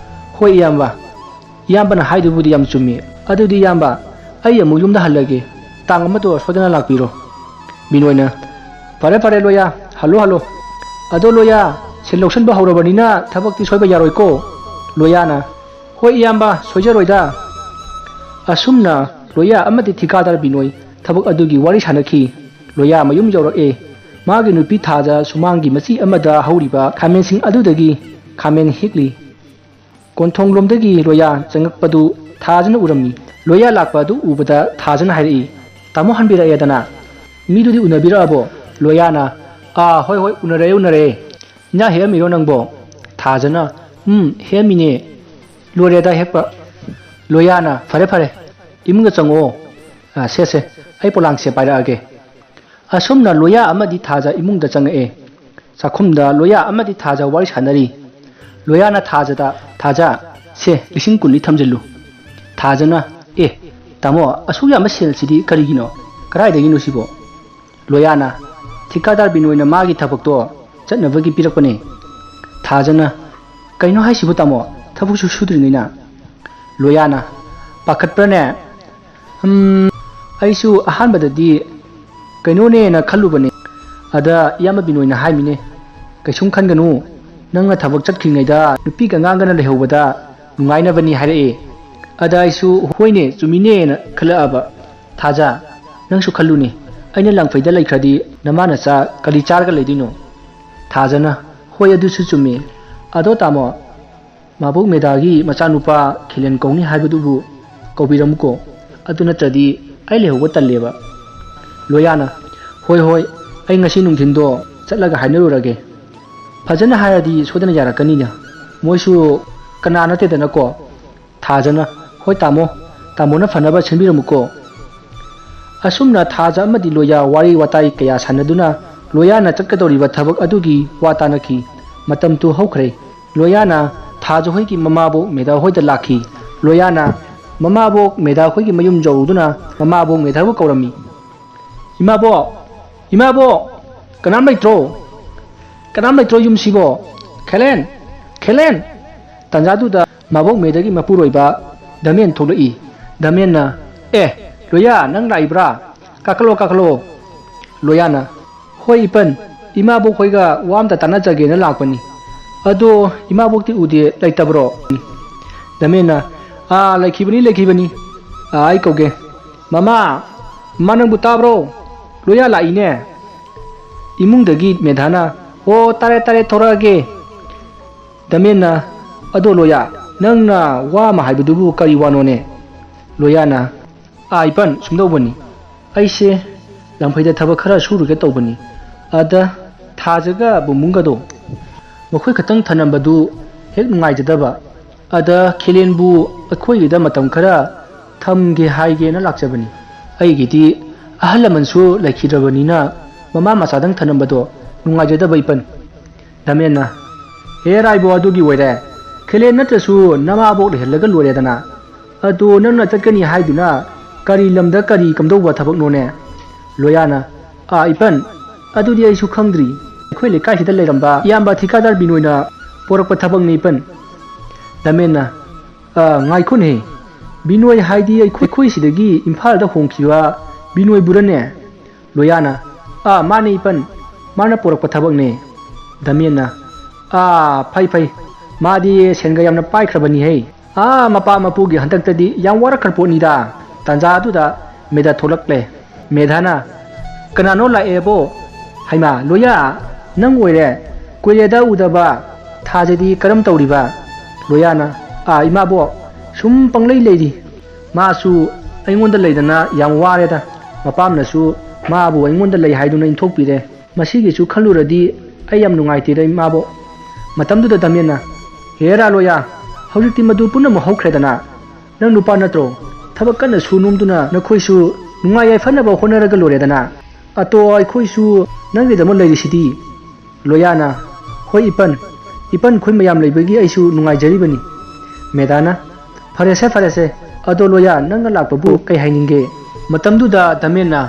"ꯍꯣꯏ ꯏꯌꯥꯝꯕ, ꯏꯌꯥꯝꯕꯅ ꯍꯥꯏꯗꯨꯕꯨꯗꯤ ꯌꯥꯝ ꯆꯨꯝꯃꯤ꯫ ꯑꯗꯨꯗꯤ ꯏꯌꯥꯝꯕ, ꯑꯩ ꯑꯃꯨꯛ ꯌꯨꯝꯗ ꯍꯜꯂꯒꯦ꯫ ꯇꯥꯡ ꯑꯃꯗꯣ ꯁꯣꯏꯗꯅ ꯂꯥꯛꯄꯤꯔꯣ꯫" ꯕꯤꯅꯣꯏꯅ, "ꯐꯔꯦ, ꯐꯔꯦ ꯂꯣꯌꯥ, ꯍꯜꯂꯣ, ꯍꯜꯂꯣ꯫ ꯑꯗꯣ ꯂꯣꯌꯥ, ꯁꯦꯟ ꯂꯧꯁꯤꯟꯕ ꯍꯧꯔꯕꯅꯤꯅ ꯊꯕꯛꯇꯤ ꯁꯣꯏꯕ ꯌꯥꯔꯣꯏꯀꯣ꯫" ꯂꯣꯌꯥꯅ, "ꯍꯣꯏ ꯏꯌꯥꯝꯕ, ꯁꯣꯏꯖꯔꯣꯏꯗ꯫" ꯑꯁꯨꯝꯅ ꯂꯣꯌꯥ ꯑꯃꯗꯤ ꯊꯤꯀꯥꯗꯥꯔ ꯕꯤꯅꯣꯏ ꯊꯕꯛ ꯑꯗꯨꯒꯤ ꯋꯥꯔꯤ ꯁꯥꯟꯅꯈꯤ꯫ ꯂꯣꯌꯥ ꯃꯌꯨꯝ ꯌꯧꯔꯛꯑꯦ꯫ ꯃꯥꯒꯤ ꯅꯨꯄꯤ ꯊꯥꯖ ꯁꯨꯃꯥꯡꯒꯤ ꯃꯆꯤ ꯑꯃꯗ ꯍꯧꯔꯤꯕ ꯈꯥꯃꯦꯟꯁꯤꯡ ꯑꯗꯨꯗꯒꯤ ꯈꯥꯃꯦꯟ ꯍꯦꯛꯂꯤ꯫ ꯀꯣꯟꯊꯣꯡꯂꯣꯝꯗꯒꯤ ꯂꯣꯌꯥ ꯆꯪꯉꯛꯄꯗꯨ ꯊꯥꯖꯅ ꯎꯔꯝꯃꯤ꯫ ꯂꯣꯌꯥ ꯂꯥꯛꯄ ꯑꯗꯨ ꯎꯕꯗ ꯊꯥꯖꯅ ꯍꯥꯏꯔꯛꯏ, "ꯇꯥꯃꯣ ꯍꯟꯕꯤꯔꯛꯑꯦꯗꯅ꯫ ꯃꯤꯗꯨꯗꯤ ꯎꯅꯕꯤꯔꯛꯑꯕꯣ?" ꯂꯣꯌꯥꯅ, "ꯑꯥ, ꯍꯣꯏ, ꯍꯣꯏ, ꯎꯅꯔꯦ, ꯎꯅꯔꯦ꯫ ꯏꯟꯖꯥꯡ ꯍꯦꯛꯑꯝꯃꯤꯔꯣ ꯅꯪꯕꯣ?" ꯊꯥꯖꯅ, "ꯎꯝ, ꯍꯦꯛꯑꯝꯃꯤꯅꯦ꯫ ꯂꯣꯏꯔꯦꯗ ꯍꯦꯛꯄ꯫" ꯂꯣꯌꯥꯅ, "ꯐꯔꯦ, ꯐꯔꯦ, ꯏꯃꯨꯡꯗ ꯆꯪꯉꯛꯑꯣ꯫ ꯑꯥ, ꯁꯦ, ꯁꯦ, ꯑꯩ ꯄꯣꯂꯥꯡꯁꯦ ꯄꯥꯏꯔꯛꯑꯒꯦ꯫" ꯑꯁꯨꯝꯅ ꯂꯣꯌꯥ ꯑꯃꯗꯤ ꯊꯥꯖ ꯏꯃꯨꯡꯗ ꯆꯪꯉꯛꯑꯦ꯫ ꯆꯥꯛꯈꯨꯝꯗ ꯂꯣꯌꯥ ꯑꯃꯗꯤ ꯊꯥꯖ ꯋꯥꯔꯤ ꯁꯥꯟꯅꯔꯤ꯫ ꯂꯣꯌꯥꯅ ꯊꯥꯖꯗ, "ꯊꯥꯖ, ꯁꯦ, ꯂꯤꯁꯤꯡ ꯀꯨꯟꯗꯤ ꯊꯝꯖꯤꯜꯂꯨ꯫" ꯊꯥꯖꯅ, "ꯑꯦ, ꯇꯥꯃꯣ, ꯑꯁꯨꯛ ꯌꯥꯝꯕ ꯁꯦꯜꯁꯤꯗꯤ ꯀꯔꯤꯒꯤꯅꯣ? ꯀꯗꯥꯏꯗꯒꯤꯅꯣ ꯁꯤꯕꯣ?" ꯂꯣꯌꯥꯅ, "ꯊꯤꯀꯥꯗꯥꯔ ꯕꯤꯅꯣꯏꯅ ꯃꯥꯒꯤ ꯊꯕꯛꯇꯣ ꯆꯠꯅꯕꯒꯤ ꯄꯤꯔꯛꯄꯅꯦ꯫" ꯊꯥꯖꯅ, "ꯀꯩꯅꯣ ꯍꯥꯏꯁꯤꯕꯨ ꯇꯥꯃꯣ? ꯊꯕꯛꯁꯨ ꯁꯨꯗ꯭ꯔꯤꯉꯩꯅ?" ꯂꯣꯌꯥꯅ, "ꯄꯥꯈꯠꯄ꯭ꯔꯅꯦ? ꯎꯝ, ꯑꯩꯁꯨ ꯑꯍꯥꯟꯕꯗꯗꯤ ꯀꯩꯅꯣꯅꯦꯅ ꯈꯜꯂꯨꯕꯅꯦ꯫ ꯑꯗ ꯏꯌꯥꯝꯕ ꯕꯤꯅꯣꯏꯅ ꯍꯥꯏꯃꯤꯅꯦ, 'ꯀꯩꯁꯨꯝ ꯈꯟꯒꯅꯨ, ꯅꯪꯅ ꯊꯕꯛ ꯆꯠꯈ꯭ꯔꯤꯉꯩꯗ ꯅꯨꯄꯤꯒ ꯑꯉꯥꯡꯒꯅ ꯂꯩꯍꯧꯕꯗ ꯅꯨꯡꯉꯥꯏꯅꯕꯅꯤ,' ꯍꯥꯏꯔꯛꯑꯦ꯫ ꯑꯗ ꯑꯩꯁꯨ 'ꯍꯣꯏꯅꯦ, ꯆꯨꯝꯃꯤꯅꯦꯅ' ꯈꯜꯂꯛꯑꯕ꯫ ꯊꯥꯖ, ꯅꯪꯁꯨ ꯈꯜꯂꯨꯅꯦ, ꯑꯩꯅ ꯂꯪꯐꯩꯗ ꯂꯩꯈ꯭ꯔꯗꯤ ꯅꯃꯥ ꯅꯆꯥ ꯀꯔꯤ ꯆꯥꯔꯒ ꯂꯩꯗꯣꯏꯅꯣ?" ꯊꯥꯖꯅ, "ꯍꯣꯏ, ꯑꯗꯨꯁꯨ ꯆꯨꯝꯃꯤ꯫ ꯑꯗꯣ ꯇꯥꯃꯣ, ꯃꯥꯕꯣꯛ ꯃꯦꯗꯥꯒꯤ ꯃꯆꯥꯅꯨꯄꯥ ꯈꯤꯂꯦꯟ ꯀꯧꯅꯤ ꯍꯥꯏꯕꯗꯨꯕꯨ ꯀꯧꯕꯤꯔꯝꯃꯨꯀꯣ꯫ ꯑꯗꯨ ꯅꯠꯇ꯭ꯔꯗꯤ ꯑꯩ ꯂꯩꯍꯧꯕ ꯇꯜꯂꯦꯕ꯫" ꯂꯣꯌꯥꯅ, "ꯍꯣꯏ, ꯍꯣꯏ, ꯑꯩ ꯉꯁꯤ ꯅꯨꯡꯊꯤꯟꯗꯣ ꯆꯠꯂꯒ ꯍꯥꯏꯅꯔꯨꯔꯒꯦ꯫ ꯐꯖꯅ ꯍꯥꯏꯔꯗꯤ ꯁꯣꯏꯗꯅ ꯌꯥꯔꯛꯀꯅꯤꯗ꯫ ꯃꯣꯏꯁꯨ ꯀꯅꯥ ꯅꯠꯇꯦꯗꯅꯀꯣ꯫" ꯊꯥꯖꯅ, "ꯍꯣꯏ ꯇꯥꯃꯣ, ꯇꯥꯃꯣꯅ ꯐꯅꯕ ꯁꯤꯟꯕꯤꯔꯝꯃꯨꯀꯣ꯫" ꯑꯁꯨꯝꯅ ꯊꯥꯖ ꯑꯃꯗꯤ ꯂꯣꯌꯥ ꯋꯥꯔꯤ ꯋꯥꯇꯥꯏ ꯀꯌꯥ ꯁꯥꯟꯅꯗꯨꯅ ꯂꯣꯌꯥꯅ ꯆꯠꯀꯗꯧꯔꯤꯕ ꯊꯕꯛ ꯑꯗꯨꯒꯤ ꯋꯥ ꯇꯥꯅꯈꯤ꯫ ꯃꯇꯝ ꯊꯨꯍꯧꯈ꯭ꯔꯦ꯫ ꯂꯣꯌꯥꯅ ꯊꯥꯖ ꯍꯣꯏꯒꯤ ꯃꯃꯥꯕꯣꯛ ꯃꯦꯗꯥ ꯍꯣꯏꯗ ꯂꯥꯛꯈꯤ꯫ ꯂꯣꯌꯥꯅ ꯃꯃꯥꯕꯣꯛ ꯃꯦꯗꯥ ꯍꯣꯏꯒꯤ ꯃꯌꯨꯝ ꯌꯧꯔꯨꯗꯨꯅ ꯃꯃꯥꯕꯣꯛ ꯃꯦꯗꯥꯕꯨ ꯀꯧꯔꯝꯃꯤ꯫ "ꯏꯃꯥꯕꯣꯛ! ꯏꯃꯥꯕꯣꯛ! ꯀꯅꯥꯝ ꯂꯩꯇ꯭ꯔꯣ? ꯀꯅꯥꯝ ꯂꯩꯇ꯭ꯔꯣ ꯌꯨꯝꯁꯤꯕꯣ? ꯈꯦꯂꯦꯟ! ꯈꯦꯂꯦꯟ!" ꯇꯥꯟꯖꯥꯗꯨꯗ ꯃꯥꯕꯣꯛ ꯃꯦꯗꯥꯒꯤ ꯃꯄꯨꯔꯣꯏꯕ ꯗꯃꯦꯟ ꯊꯣꯛꯂꯛꯏ꯫ ꯗꯃꯦꯟꯅ, "ꯑꯦ, ꯂꯣꯌꯥ, ꯅꯪ ꯂꯥꯛꯏꯕ꯭ꯔꯥ? ꯀꯥꯈꯠꯂꯣ, ꯀꯥꯈꯠꯂꯣ꯫" ꯂꯣꯌꯥꯅ, "ꯍꯣꯏ ꯏꯄꯟ, ꯏꯃꯥꯕꯣꯛ ꯍꯣꯏꯒ ꯋꯥ ꯑꯝꯇ ꯇꯥꯟꯅꯖꯒꯦꯅ ꯂꯥꯛꯄꯅꯤ꯫ ꯑꯗꯣ ꯏꯃꯥꯕꯣꯛꯇꯤ ꯎꯗꯦ, ꯂꯩꯇꯕ꯭ꯔꯣ?" ꯗꯃꯦꯟꯅ, "ꯑꯥ, ꯂꯩꯈꯤꯕꯅꯤ, ꯂꯩꯈꯤꯕꯅꯤ꯫ ꯑꯥ, ꯑꯩ ꯀꯧꯒꯦ꯫ ꯃꯃꯥ, ꯃꯃꯥ ꯅꯪꯕꯨ ꯇꯥꯕ꯭ꯔꯣ? ꯂꯣꯌꯥ ꯂꯥꯛꯏꯅꯦ꯫ ꯏꯃꯨꯡꯗꯒꯤ ꯃꯦꯙꯥꯅ, "ꯑꯣ, ꯇꯥꯔꯦ, ꯇꯥꯔꯦ, ꯊꯣꯔꯛꯑꯒꯦ꯫" ꯗꯃꯦꯟꯅ, "ꯑꯗꯣ ꯂꯣꯌꯥ, ꯅꯪꯅ ꯋꯥ ꯑꯃ ꯍꯥꯏꯕꯗꯨꯕꯨ ꯀꯔꯤ ꯋꯥꯅꯣꯅꯦ?" ꯂꯣꯌꯥꯅ, "ꯑꯥ, ꯏꯄꯟ, ꯁꯨꯝꯗꯧꯕꯅꯤ꯫ ꯑꯩꯁꯦ ꯂꯝꯐꯩꯗ ꯊꯕꯛ ꯈꯔ ꯁꯨꯔꯨꯒꯦ ꯇꯧꯕꯅꯤ꯫ ꯑꯗ ꯊꯥꯖꯒ ꯕꯨꯡꯕꯨꯡꯒꯗꯣ ꯃꯈꯣꯏ ꯈꯛꯇꯪ ꯊꯅꯝꯕꯗꯨ ꯍꯦꯛ ꯅꯨꯡꯉꯥꯏꯖꯗꯕ꯫ ꯑꯗ ꯈꯦꯂꯦꯟꯕꯨ ꯑꯩꯈꯣꯏꯒꯤꯗ ꯃꯇꯝ ꯈꯔ ꯊꯝꯒꯦ ꯍꯥꯏꯒꯦꯅ ꯂꯥꯛꯆꯕꯅꯤ꯫ ꯑꯩꯒꯤꯗꯤ ꯑꯍꯜ ꯂꯃꯟꯁꯨ ꯂꯩꯈꯤꯗ꯭ꯔꯕꯅꯤꯅ ꯃꯃꯥ ꯃꯆꯥꯗꯪ ꯊꯅꯝꯕꯗꯣ ꯅꯨꯡꯉꯥꯏꯖꯗꯕ ꯏꯄꯟ꯫" ꯗꯃꯦꯟꯅ, "ꯍꯦ ꯔꯥꯏꯕꯣ, ꯑꯗꯨꯒꯤ ꯑꯣꯏꯔꯦ꯫ ꯈꯦꯂꯦꯟ ꯅꯠꯇ꯭ꯔꯁꯨ ꯅꯃꯥꯕꯣꯛ ꯂꯩꯍꯜꯂꯒ ꯂꯣꯏꯔꯦꯗꯅ꯫ ꯑꯗꯣ ꯅꯪꯅ ꯆꯠꯀꯅꯤ ꯍꯥꯏꯗꯨꯅ ꯀꯔꯤ ꯂꯝꯗ ꯀꯔꯤ ꯀꯝꯗꯧꯕ ꯊꯕꯛꯅꯣꯅꯦ?" ꯂꯣꯌꯥꯅ, "ꯑꯥ, ꯏꯄꯟ, ꯑꯗꯨꯗꯤ ꯑꯩꯁꯨ ꯈꯪꯗ꯭ꯔꯤ꯫ ꯑꯩꯈꯣꯏ ꯂꯩꯀꯥꯏꯁꯤꯗ ꯂꯩꯔꯝꯕ ꯏꯌꯥꯝꯕ ꯊꯤꯀꯥꯗꯥꯔ ꯕꯤꯅꯣꯏꯅ ꯄꯣꯔꯛꯄ ꯊꯕꯛꯅꯤ ꯏꯄꯟ꯫" ꯗꯃꯦꯟꯅ, "ꯑꯥ, ꯉꯥꯏꯈꯣꯅꯦ꯫ ꯕꯤꯅꯣꯏ ꯍꯥꯏꯗꯤ ꯑꯩꯈꯣꯏ, ꯑꯩꯈꯣꯏ ꯁꯤꯗꯒꯤ ꯏꯝꯐꯥꯜꯗ ꯍꯣꯡꯈꯤꯕ ꯕꯤꯅꯣꯏꯕꯨꯔꯅꯦ?" ꯂꯣꯌꯥꯅ, "ꯑꯥ, ꯃꯥꯅꯦ ꯏꯄꯟ, ꯃꯥꯅ ꯄꯣꯔꯛꯄ ꯊꯕꯛꯅꯦ꯫" ꯗꯃꯦꯟꯅ, "ꯑꯥ, ꯐꯩ ꯐꯩ, ꯃꯥꯗꯤ ꯁꯦꯟꯒ ꯌꯥꯝꯅ ꯄꯥꯏꯈ꯭ꯔꯕꯅꯤꯍꯦ꯫ ꯑꯥ, ꯃꯄꯥ ꯃꯄꯨꯒꯤ ꯍꯟꯗꯛꯇꯗꯤ ꯌꯥꯝ ꯋꯥꯔꯛꯈ꯭ꯔ ꯄꯣꯠꯅꯤꯗ꯫" ꯇꯥꯟꯖꯥ ꯑꯗꯨꯗ ꯃꯦꯙꯥ ꯊꯣꯛꯂꯛꯂꯦ꯫ ꯃꯦꯙꯥꯅ, "ꯀꯅꯥꯅꯣ ꯂꯥꯛꯑꯦꯕꯣ? ꯍꯩꯃꯥ, ꯂꯣꯌꯥ, ꯅꯪ ꯑꯣꯏꯔꯦ꯫ ꯀꯨꯏꯔꯦꯗ ꯎꯗꯕ꯫ ꯊꯥꯖꯗꯤ ꯀꯔꯝ ꯇꯧꯔꯤꯕ?" ꯂꯣꯌꯥꯅ, "ꯑꯥ, ꯏꯃꯥꯕꯣꯛ, ꯁꯨꯝ ꯄꯪꯂꯩ ꯂꯩꯔꯤ꯫ ꯃꯥꯁꯨ ꯑꯩꯉꯣꯟꯗ ꯂꯩꯗꯅ ꯌꯥꯝ ꯋꯥꯔꯦꯗ꯫ ꯃꯄꯥꯝꯅꯁꯨ ꯃꯥꯕꯨ ꯑꯩꯉꯣꯟꯗ ꯂꯩ ꯍꯥꯏꯗꯨꯅ ꯏꯟꯊꯣꯛꯄꯤꯔꯦ꯫ ꯃꯁꯤꯒꯤꯁꯨ ꯈꯜꯂꯨꯔꯗꯤ ꯑꯩ ꯌꯥꯝ ꯅꯨꯡꯉꯥꯏꯇꯦꯗ ꯏꯃꯥꯕꯣꯛ꯫" ꯃꯇꯝꯗꯨꯗ ꯗꯃꯦꯟꯅ, "ꯍꯦꯔꯥ ꯂꯣꯌꯥ, ꯍꯧꯖꯤꯛꯇꯤ ꯃꯗꯨ ꯄꯨꯝꯅꯃꯛ ꯍꯧꯈ꯭ꯔꯦꯗꯅ꯫ ꯅꯪ ꯅꯨꯄꯥ ꯅꯠꯇ꯭ꯔꯣ? ꯊꯕꯛ ꯀꯟꯅ ꯁꯨ ꯅꯣꯝꯗꯨꯅ ꯅꯈꯣꯏꯁꯨ ꯅꯨꯡꯉꯥꯏ ꯌꯥꯏꯐꯅꯕ ꯍꯣꯠꯅꯔꯒ ꯂꯣꯏꯔꯦꯗꯅ꯫ ꯑꯇꯣ ꯑꯩꯈꯣꯏꯁꯨ ꯅꯪꯒꯤꯗꯃꯛ ꯂꯩꯔꯤꯁꯤꯗꯤ꯫" ꯂꯣꯌꯥꯅ, "ꯍꯣꯏ ꯏꯄꯟ, ꯏꯄꯟ ꯈꯣꯏ ꯃꯌꯥꯝ ꯂꯩꯕꯒꯤ ꯑꯩꯁꯨ ꯅꯨꯡꯉꯥꯏꯖꯔꯤꯕꯅꯤ꯫" ꯃꯦꯗꯥꯅ, "ꯐꯔꯦꯁꯦ, ꯐꯔꯦꯁꯦ, ꯑꯗꯣ ꯂꯣꯌꯥ, ꯅꯪꯅ ꯂꯥꯛꯄꯕꯨ ꯀꯩ ꯍꯥꯏꯅꯤꯡꯒꯦ?" ꯃꯇꯝꯗꯨꯗ ꯗꯃꯦꯟꯅ,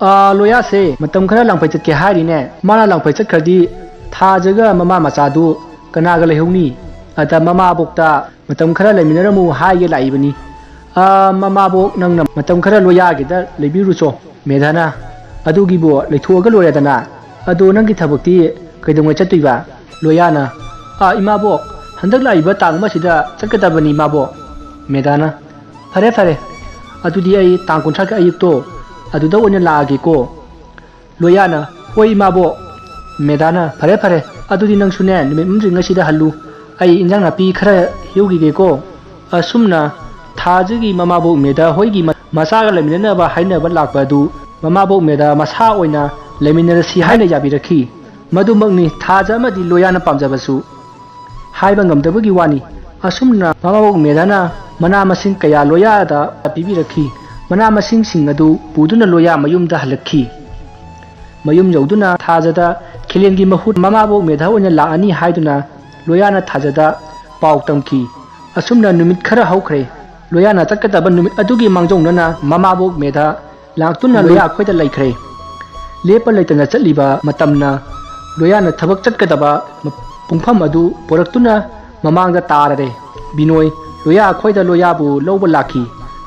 "ꯑꯥ, ꯂꯣꯌꯥꯁꯦ ꯃꯇꯝ ꯈꯔ ꯂꯥꯡꯐꯩ ꯆꯠꯀꯦ ꯍꯥꯏꯔꯤꯅꯦ꯫ ꯃꯥꯅ ꯂꯥꯡꯐꯩ ꯆꯠꯈ꯭ꯔꯗꯤ ꯊꯥꯖꯒ ꯃꯃꯥ ꯃꯆꯥꯗꯨ ꯀꯅꯥꯒ ꯂꯩꯍꯧꯅꯤ? ꯑꯗ ꯃꯃꯥꯕꯣꯛꯇ ꯃꯇꯝ ꯈꯔ ꯂꯩꯃꯤꯟꯅꯔꯝꯃꯨ ꯍꯥꯏꯒꯦ ꯂꯥꯛꯏꯕꯅꯤ꯫" "ꯑꯥ, ꯃꯃꯥꯕꯣꯛ, ꯅꯪꯅ ꯃꯇꯝ ꯈꯔ ꯂꯣꯌꯥꯒꯤꯗ ꯂꯩꯕꯤꯔꯨꯆꯣ꯫" ꯃꯦꯗꯥꯅ, "ꯑꯗꯨꯒꯤꯕꯨ ꯂꯩꯊꯣꯛꯑꯒ ꯂꯣꯏꯔꯦꯗꯅ꯫ ꯑꯗꯣ ꯅꯪꯒꯤ ꯊꯕꯛꯇꯤ ꯀꯩꯗꯧꯉꯩ ꯆꯠꯇꯣꯏꯕ?" ꯂꯣꯌꯥꯅ, "ꯑꯥ, ꯏꯃꯥꯕꯣꯛ, ꯍꯟꯗꯛ ꯂꯥꯛꯏꯕ ꯇꯥꯡ ꯑꯃꯁꯤꯗ ꯆꯠꯀꯗꯕꯅꯤ, ꯏꯃꯥꯕꯣꯛ꯫" ꯃꯦꯗꯥꯅ, "ꯐꯔꯦ, ꯐꯔꯦ꯫ ꯑꯗꯨꯗꯤ ꯑꯩ ꯇꯥꯡ ꯀꯨꯟꯊ꯭ꯔꯥꯒꯤ ꯑꯌꯨꯛꯇꯣ ꯑꯗꯨꯗ ꯑꯣꯏꯅ ꯂꯥꯛꯑꯒꯦꯀꯣ꯫ ꯂꯣꯌꯥꯅ, "ꯍꯣꯏ ꯏꯃꯥꯕꯣꯛ"꯫ ꯃꯦꯙꯥꯅ, "ꯐꯔꯦ ꯐꯔꯦ, ꯑꯗꯨꯗꯤ ꯅꯪꯁꯨꯅꯦ ꯅꯨꯃꯤꯠ ꯃꯝꯗ꯭ꯔꯤꯉꯩꯁꯤꯗ ꯍꯜꯂꯨ꯫ ꯑꯩ ꯏꯟꯖꯥꯡ ꯅꯥꯄꯤ ꯈꯔ ꯍꯦꯛꯎꯈꯤꯒꯦꯀꯣ"꯫ ꯑꯁꯨꯝꯅ ꯊꯥꯖꯒꯤ ꯃꯃꯥꯕꯣꯛ ꯃꯦꯙꯥ ꯍꯣꯏꯒꯤ ꯃ-, ꯃꯆꯥꯒ ꯂꯩꯃꯤꯟꯅꯅꯕ ꯍꯥꯏꯅꯕ ꯂꯥꯛꯄ ꯑꯗꯨ ꯃꯃꯥꯕꯣꯛ ꯃꯦꯙꯥ ꯃꯁꯥ ꯑꯣꯏꯅ ꯂꯩꯃꯤꯟꯅꯔꯁꯤ ꯍꯥꯏꯅ ꯌꯥꯕꯤꯔꯛꯈꯤ꯫ ꯃꯗꯨꯃꯛꯅꯤ ꯊꯥꯖ ꯑꯃꯗꯤ ꯂꯣꯌꯥꯅ ꯄꯥꯝꯖꯕꯁꯨ꯫ ꯍꯥꯏꯕ ꯉꯝꯗꯕꯒꯤ ꯋꯥꯅꯤ꯫ ꯑꯁꯨꯝꯅ ꯃꯃꯥꯕꯣꯛ ꯃꯦꯙꯥꯅ ꯃꯅꯥ ꯃꯁꯤꯡ ꯀꯌꯥ ꯂꯣꯌꯥꯗ ꯄꯤꯕꯤꯔꯛꯈꯤ꯫ ꯃꯅꯥ ꯃꯁꯤꯡꯁꯤꯡ ꯑꯗꯨ ꯄꯨꯗꯨꯅ ꯂꯣꯌꯥ ꯃꯌꯨꯝꯗ ꯍꯜꯂꯛꯈꯤ꯫ ꯃꯌꯨꯝ ꯌꯧꯗꯨꯅ ꯊꯥꯖꯗ ꯈꯦꯂꯦꯟꯒꯤ ꯃꯍꯨꯠ ꯃꯃꯥꯕꯣꯛ ꯃꯦꯙꯥ ꯑꯣꯏꯅ ꯂꯥꯛꯑꯅꯤ ꯍꯥꯏꯗꯨꯅ ꯂꯣꯌꯥꯅ ꯊꯥꯖꯗ ꯄꯥꯎ ꯇꯝꯈꯤ꯫ ꯑꯁꯨꯝꯅ ꯅꯨꯃꯤꯠ ꯈꯔ ꯍꯧꯈ꯭ꯔꯦ꯫ ꯂꯣꯌꯥꯅ ꯆꯠꯀꯗꯕ ꯅꯨꯃꯤꯠ ꯑꯗꯨꯒꯤ ꯃꯥꯡꯖꯧꯅꯅ ꯃꯃꯥꯕꯣꯛ ꯃꯦꯙꯥ ꯂꯥꯛꯇꯨꯅ ꯂꯣꯌꯥ ꯑꯩꯈꯣꯏꯗ ꯂꯩꯈ꯭ꯔꯦ꯫ ꯂꯦꯞꯄ ꯂꯩꯇꯅ ꯆꯠꯂꯤꯕ ꯃꯇꯝꯅ ꯂꯣꯌꯥꯅ ꯊꯕꯛ ꯆꯠꯀꯗꯕ ꯄꯨꯡꯐꯝ ꯑꯗꯨ ꯄꯣꯔꯛꯇꯨꯅ ꯃꯃꯥꯡꯗ ꯇꯥꯔꯔꯦ꯫ ꯕꯤꯅꯣꯏ, ꯂꯣꯌꯥ ꯑꯩꯈꯣꯏꯗ ꯂꯣꯌꯥꯕꯨ ꯂꯧꯕ ꯂꯥꯛꯈꯤ꯫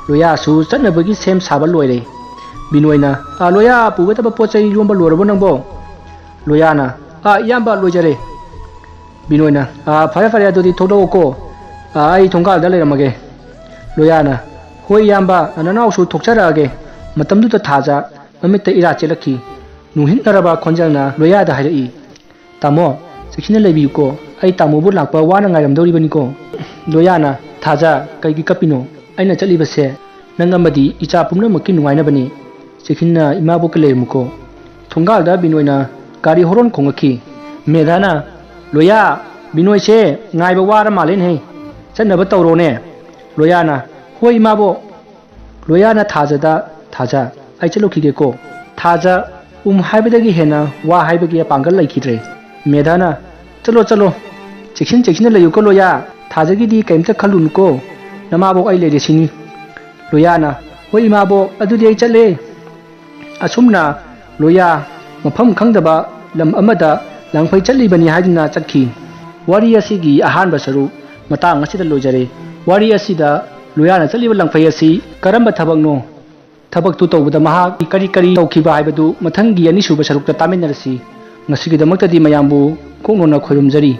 ꯂꯣꯌꯥꯁꯨ ꯆꯠꯅꯕꯒꯤ ꯁꯦꯝ ꯁꯥꯕ ꯂꯣꯏꯔꯦ꯫ ꯕꯤꯅꯣꯏꯅ, "ꯑ, ꯂꯣꯌꯥ ꯄꯨꯒꯗꯕ ꯄꯣꯠ ꯆꯩ ꯌꯣꯝꯕ ꯂꯣꯏꯔꯕꯣ ꯅꯪꯕꯣ?" ꯂꯣꯌꯥꯅ, "ꯑ, ꯏꯌꯥꯝꯕ, ꯂꯣꯏꯖꯔꯦ"꯫ ꯕꯤꯅꯣꯏꯅ, "ꯑ, ꯐꯔꯦ ꯐꯔꯦ, ꯑꯗꯨꯗꯤ ꯊꯣꯛꯂꯛꯑꯣꯀꯣ꯫ ꯑ, ꯑꯩ ꯊꯣꯡꯒꯥꯜꯗ ꯂꯩꯔꯝꯃꯒꯦ"꯫ ꯂꯣꯌꯥꯅ, "ꯍꯣꯏ ꯏꯌꯥꯝꯕ, ꯅꯅꯥꯎꯁꯨ ꯊꯣꯛꯆꯔꯛꯑꯒꯦ"꯫ ꯃꯇꯝꯗꯨꯗ ꯊꯥꯖ ꯃꯃꯤꯠꯇ ꯏꯔꯥ ꯆꯦꯜꯂꯛꯈꯤ꯫ ꯅꯨꯡꯍꯤꯛꯅꯔꯕ ꯈꯣꯟꯖꯦꯜꯅ ꯂꯣꯌꯥꯗ ꯍꯥꯏꯔꯛꯏ, "ꯇꯥꯃꯣ, ꯆꯦꯛꯁꯤꯟꯅ ꯂꯩꯕꯤꯌꯨꯀꯣ꯫ ꯑꯩ ꯇꯥꯃꯣꯕꯨ ꯂꯥꯛꯄ ꯋꯥꯅ ꯉꯥꯏꯔꯝꯗꯧꯔꯤꯕꯅꯤꯀꯣ"꯫ ꯂꯣꯌꯥꯅ, "ꯊꯥꯖ, ꯀꯩꯒꯤ ꯀꯞꯄꯤꯅꯣ? ꯑꯩꯅ ꯆꯠꯂꯤꯕꯁꯦ ꯅꯪ ꯑꯃꯗꯤ ꯏꯆꯥ ꯄꯨꯝꯅꯃꯛꯀꯤ ꯅꯨꯡꯉꯥꯏꯅꯕꯅꯤ꯫ ꯆꯦꯛꯁꯤꯟꯅ ꯏꯃꯥꯕꯣꯛꯀ ꯂꯩꯔꯝꯃꯨꯀꯣ"꯫ ꯊꯣꯡꯒꯥꯜꯗ ꯕꯤꯅꯣꯏꯅ ꯒꯥꯔꯤ ꯍꯣꯔꯣꯟ ꯈꯣꯡꯂꯛꯈꯤ꯫ ꯃꯦꯙꯥꯅ, "ꯂꯣꯌꯥ, ꯕꯤꯅꯣꯏꯁꯦ ꯉꯥꯏꯕ ꯋꯥꯔ ꯃꯥꯜꯂꯦꯅꯦꯍꯦ꯫ ꯆꯠꯅꯕ ꯇꯧꯔꯣꯅꯦ"꯫ ꯂꯣꯌꯥꯅ, "ꯍꯣꯏ ꯏꯃꯥꯕꯣꯛ"꯫ ꯂꯣꯌꯥꯅ ꯊꯥꯖꯗ, "ꯊꯥꯖ, ꯑꯩ ꯆꯠꯂꯨꯈꯤꯒꯦꯀꯣ"꯫ ꯊꯥꯖ ꯎꯝ ꯍꯥꯏꯕꯗꯒꯤ ꯍꯦꯟꯅ ꯋꯥ ꯍꯥꯏꯕꯒꯤ ꯑꯄꯥꯡꯒꯜ ꯂꯩꯈꯤꯗ꯭ꯔꯦ꯫ ꯃꯦꯙꯥꯅ, "ꯆꯠꯂꯣ, ꯆꯠꯂꯣ꯫ ꯆꯦꯛꯁꯤꯟ ꯆꯦꯛꯁꯤꯟꯅ ꯂꯩꯌꯨꯀꯣ ꯂꯣꯌꯥ꯫ ꯊꯥꯖꯒꯤꯗꯤ ꯀꯩꯝꯇ ꯈꯜꯂꯨꯅꯨꯀꯣ꯫ ꯅꯃꯥꯕꯣꯛ ꯑꯩ ꯂꯩꯔꯦ ꯁꯤꯅꯤ"꯫ ꯂꯣꯌꯥꯅ, "ꯍꯣꯏ ꯏꯃꯥꯕꯣꯛ, ꯑꯗꯨꯗꯤ ꯑꯩ ꯆꯠꯂꯦ"꯫ ꯑꯁꯨꯝꯅ ꯂꯣꯌꯥ ꯃꯐꯝ ꯈꯪꯗꯕ ꯂꯝ ꯑꯃꯗ ꯂꯥꯡꯐꯩ ꯆꯠꯂꯤꯕꯅꯤ ꯍꯥꯏꯗꯨꯅ ꯆꯠꯈꯤ꯫ ꯋꯥꯔꯤ ꯑꯁꯤꯒꯤ ꯑꯍꯥꯟꯕ ꯁꯔꯨꯛ ꯃꯇꯥꯡ ꯑꯁꯤꯗ ꯂꯣꯏꯖꯔꯦ꯫ ꯋꯥꯔꯤ ꯑꯁꯤꯗ ꯂꯣꯌꯥꯅ ꯆꯠꯂꯤꯕ ꯂꯥꯡꯐꯩ ꯑꯁꯤ ꯀꯔꯝꯕ ꯊꯕꯛꯅꯣ? ꯊꯕꯛꯇꯨ ꯇꯧꯕꯗ ꯃꯍꯥꯛ ꯀꯔꯤ ꯀꯔꯤ ꯇꯧꯈꯤꯕ ꯍꯥꯏꯕꯗꯨ ꯃꯊꯪꯒꯤ ꯑꯅꯤꯁꯨꯕ ꯁꯔꯨꯛꯇ ꯇꯥꯃꯤꯟꯅꯔꯁꯤ꯫ ꯉꯁꯤꯒꯤꯗꯃꯛꯇꯗꯤ ꯃꯌꯥꯝꯕꯨ ꯀꯣꯛꯅꯣꯟꯅ ꯈꯣꯏꯔꯨꯝꯖꯔꯤ꯫